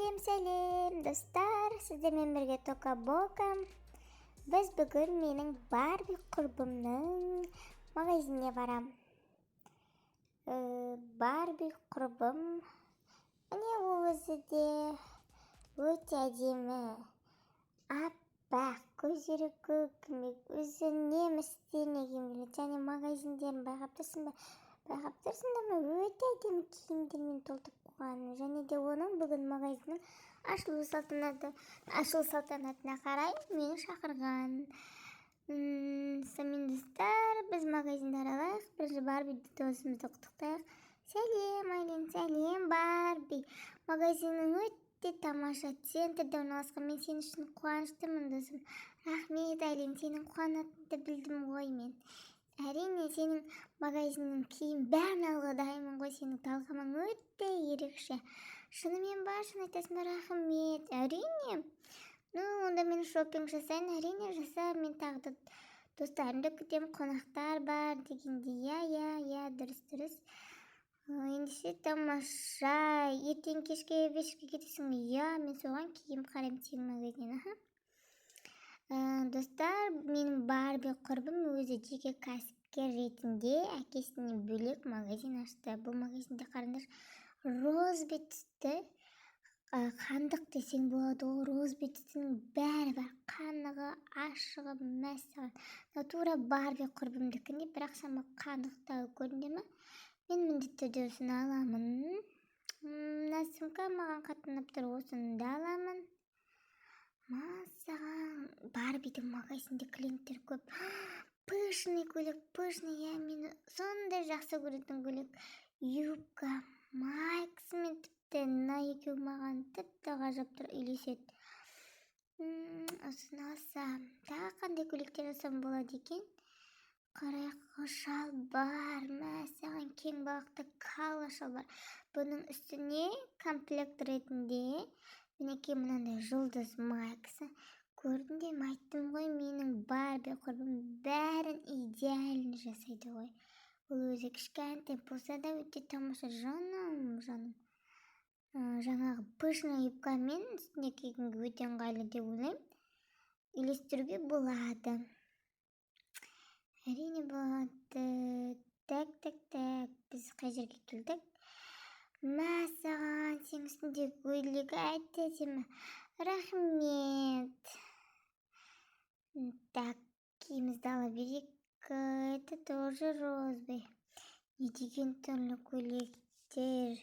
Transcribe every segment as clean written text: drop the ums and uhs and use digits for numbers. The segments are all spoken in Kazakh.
Сәлем, сәлем, достар! Сіздермен бірге Тока Бока. Біз бүгін менің Барби құрбымның магазиніне барам. Барби құрбым, міне, ол өзі де өте әдемі, аппақ, көздері көкімек, өзі неміс стиліне киінген. Және магазиндерін байқап тұрсың ба, байқап тұрсыңдар ма, өте әдемі киімдермен толтырып қойған. Және де оның бүгін магазиннің ашылу салтанатына қарай мені шақырған. Сонымен, достар, біз магазинді аралайық. Бірінші Барби досымызды құттықтайық. Сәлем, Айлин! Сәлем, Барби! Магазинің өте тамаша, центрде орналасқан. Мен сен үшін қуаныштымын, досым. Рахмет, Айлин, сенің қуанатыныңды білдім ғой мен. Әрине, сенің магазиннің киім бәрін алуға дайынмын ғой. Сенің талғамың өте ерекше. Шынымен ба? Шын айтасың ба? Рахмет. Әрине. Ну, онда мен шопинг жасайын. Әрине, жаса. Мен тағы да достарымды күтемін, қонақтар бар дегендей. Иә, дұрыс. Ендеше, тамаша. Ертең кешке 5-ке кетесің? Иә, мен соған киім қараймын сенің магазиннен. Аха. Достар, менің Барби құрбым өзі жеке кәсіпкер ретінде әкесінен бөлек магазин ашты. Бұл магазинде, қараңдаршы, розовый түсті, қандық десең болады ғой, розовый түстінің бәрі бар: қанығы, ашығы. Мәссаған, тура Барби құрбымдікіндей, бірақ шамалы қанықтау. Көрдіңдер ма? Мен міндетті түрде осыны аламын. Мына сумка маған қатты ұнап тұр, осыны да аламын. Мәссаған, Барбидің магазинде клиенттер көп. Пышный көйлек, пышный, иә, мен сондай жақсы көретін көйлек. Юбка, майкасымен. Тіпті мына екеуі маған тіпті ғажап тұр, үйлеседі. Осыны алсам, тағы қандай көйлектер алсам болады екен? Қарайық. Шалбар, мәссаған, кең балақты кала шалбар. Бұның үстіне комплект ретінде, мінекей, мынандай жұлдыз майкасы. Көрдіңдер ме? Айттым ғой, менің Барби құрбым бәрін идеально жасайды ғой. Ол өзі кішкентай болса да, өте тамаша. Жаным, жаным, жаңағы пышный юбкамен үстіне кигенге өте ыңғайлы деп ойлаймын. Үйлестіруге болады, әрине, болады. Так, так, так, біз қай жерге келдік? Мәссаған, сенің үстіндегі көйлек өте әдемі. Рахмет. Так, киімімізді ала берейік. Это тоже розовый. Не деген түрлі көйлектер,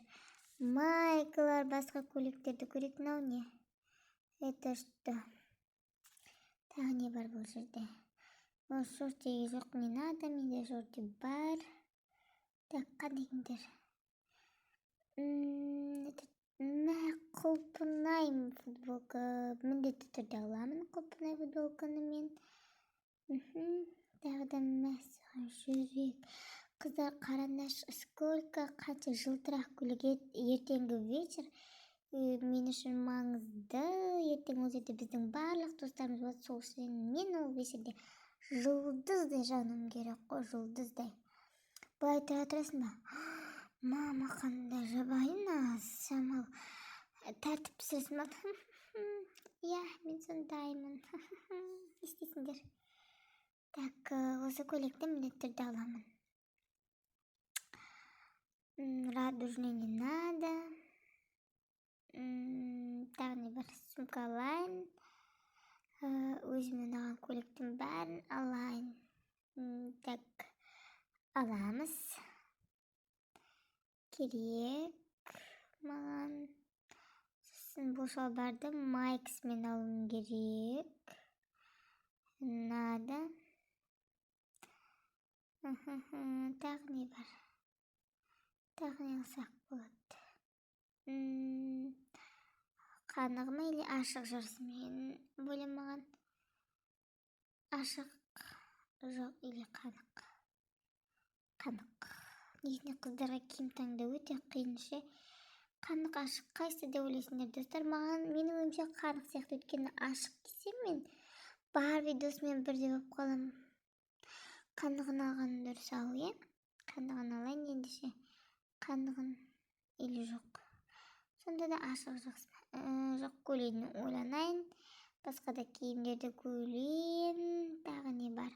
майкалар! Басқа көйлектерді көрейік. Мынау не? Это что? Тағы не бар бұл жерде? Ол шорты жоқ, не надо, менде шорты бар. Так, қандай киімдер? Мә, құлпынай футболка, міндетті түрде аламын құлпынай футболканы мен. Тағы да, мәссаған, жүрек! Қыздар, қараңдаршы, сколько, қанша жылтырақ көйлек! Ертеңгі вечер мен үшін маңызды. Ертең ол жерде біздің барлық достарымыз болады. Сол үшін мен ол вечерде жұлдыздай жануым керек қой, жұлдыздай. Былай тұра тұрасың ба? Мама, қандай жабайы наз! Шамалы тәртіпсіз ба? Иә, мен сондаймын, не істейсіңдер? Так, осы көйлекті міндетті түрде аламын. Радужный не надо. Тағы не бар? Сумка алайын. Өзіме ұнаған көйлектің бәрін алайын. Так, аламыз, керек маған. Сосын бұл шалбарды майкасымен алуым керек. Надо. Тағы не бар? Тағы не алсақ болады? Қанығы ма или ашық жүрсін? Мен бөлем, маған ашық жоқ или қанық? Қанық. Негізінде қыздарға киім таңдау өте қиын ше. Қанық, ашық, қайсысы деп ойлайсыңдар, достар? Маған, менің ойымша, қанық сияқты, өйткені ашық кисем, мен Барби досыммен бірдей болып қаламын. Қанығын алған дұрыс ау, иә, қанығын алайын ендеше. Қанығын или жоқ? Сонда да ашық жақсы. Жоқ, көйлегін ойланайын. Басқа да киімдерді көрейін. Тағы не бар?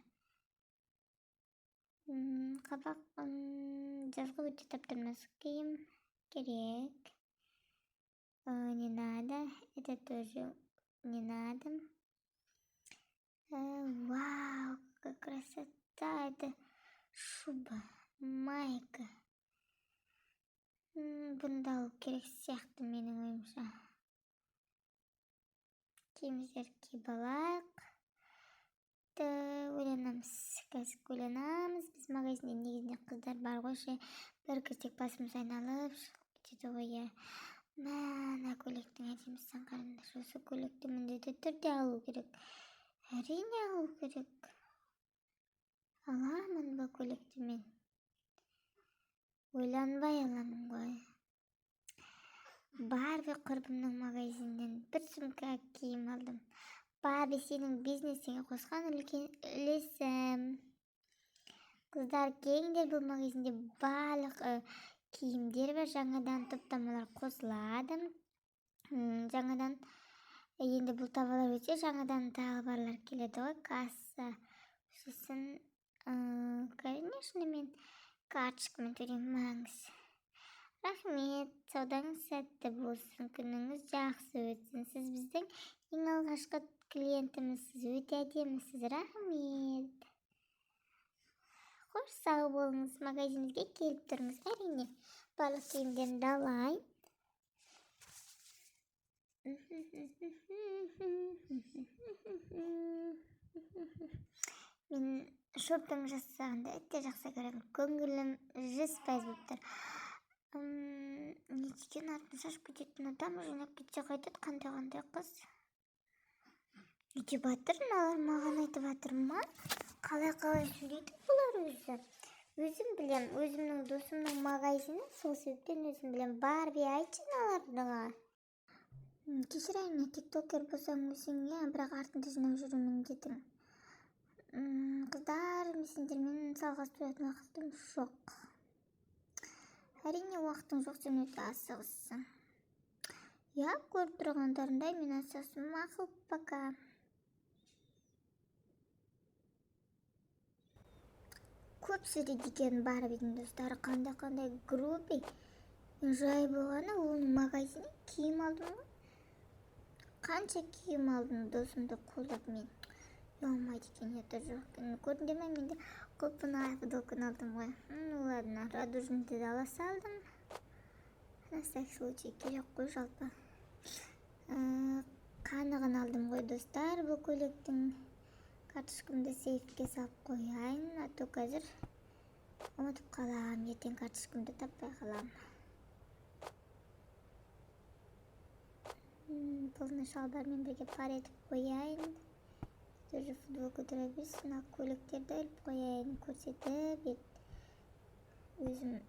Қабақ жазғы өте таптырмас киім керек. Не надо, это тоже не надо. Вау, какая красота! Это шуба, майка. Бұны да алу керек сияқты менің ойымша. Киімдер киіп алайық. Ойланамыз, қазір ойланамыз. Біз магазинде негізінде қыздар бар ғой ше, бір кірсек басымыз айналып шығып кетеді ғой, иә. Мә, ана көйлектің әдемісін қараңдаршы. Осы көйлекті міндетті түрде алу керек. Әрине, алу керек. Аламын бұл көйлекті мен. Ойланбай аламын ғой. Барби құрбымның магазинінен бір сумка киім алдым. Барби, сенің бизнесіңе қосқан үлкен үлесім. Қыздар, келіңдер, бұл магазинде барлық киімдер бар, жаңадан топтамалар қосылады. Жаңадан енді бұл товарлар өте, жаңадан товарлар келеді ғой. Касса сосын, конечно, мен карточкамен төлеймін. Маңыз рахмет, саудаңыз сәтті болсын, күніңіз жақсы өтсін. Сіз біздің ең алғашқы клиентімізсіз, өте әдемісіз. Рахмет, қош, сау болыңыз, магазинімізге келіп тұрыңыз. Әрине, барлық киімдерімді алайын. Мен шопинг жасағанды өте жақсы көремін, көңілім 100% болып тұр. Не деген артын шашып кететін адам, жинап кетсе қайтеді? Қандай, қандай қыз, не деп жатыр мыналар? Маған айтып жатыр ма? Қалай, қалай сөйлейді бұлар өзі? Өзім білем, өзімнің досымның магазині, сол себептен өзім білем. Барби, айтшы мыналарға. Кешір, әрине, тиктокер болсаң өзің, иә, бірақ артыңды жинап жүру міндетің. Қыздар, мен сендермен салғастыратын уақытым жоқ. Әрине, уақытың жоқ, сен өте асығыссың. Иә, көріп тұрғандарыңдай, мен асығыспын. Мақұл, пока. Көп сөйлейді екен Барбидің достары, қандай, қандай грубый. Мен жай болғаны оның магазинінен киім алдым ғой. Қанша киім алдым досымды қолдап мен. Ұялмайды екен, ұяты жоқ екен. Көрдіңдер ме, менде құлпынай футболканы алдым ғой. Ну ладно, радужныйды да ала салдым. На всякий случай керек қой жалпы. Қанығын алдым ғой, достар, бұл көйлектің. Карточкамды сейфке салып қояйын, а то қазір ұмытып қаламын, ертең карточкамды таппай қаламын. Бұны шалбармен бірге пар етіп қояйын. Тоже футболка тұра берсін, ақ көйлектерді іліп қояйын, көрсетіп өзім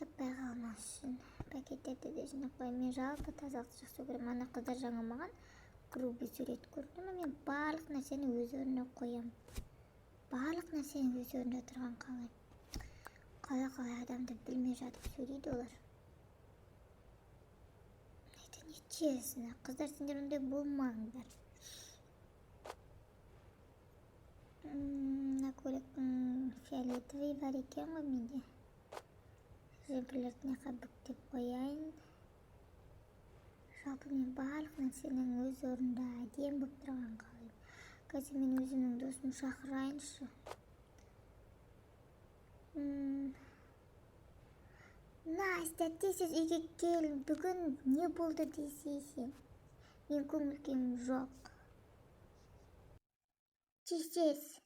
таппай қалмас үшін. Пакеттерді де жинап қояйын. Мен жалпы тазалықты жақсы көремін. Ана қыздар жаңа маған грубый сөйледі, көрдің ме? Мен барлық нәрсені өз орнына қоямын. Барлық нәрсені өз орнында тұрған қалай. Қалай, қалай адамды білмей жатып сөйлейді олар. Это нечестно. Қыздар, сендер ондай болмаңдар. Мына көйлектің фиолетовый бар екен ғой менде. Жемпірлерді мына бүктеп қояйын. Жалпы мен барлық нәрсенің өз орнында әдемі болып тұрғанын қалаймын. Қазір мен өзімнің досымды шақырайыншы. Настя, тез үйге кел, бүгін не болды десе сен. Мен көңіл күйім жоқ. Тез тез.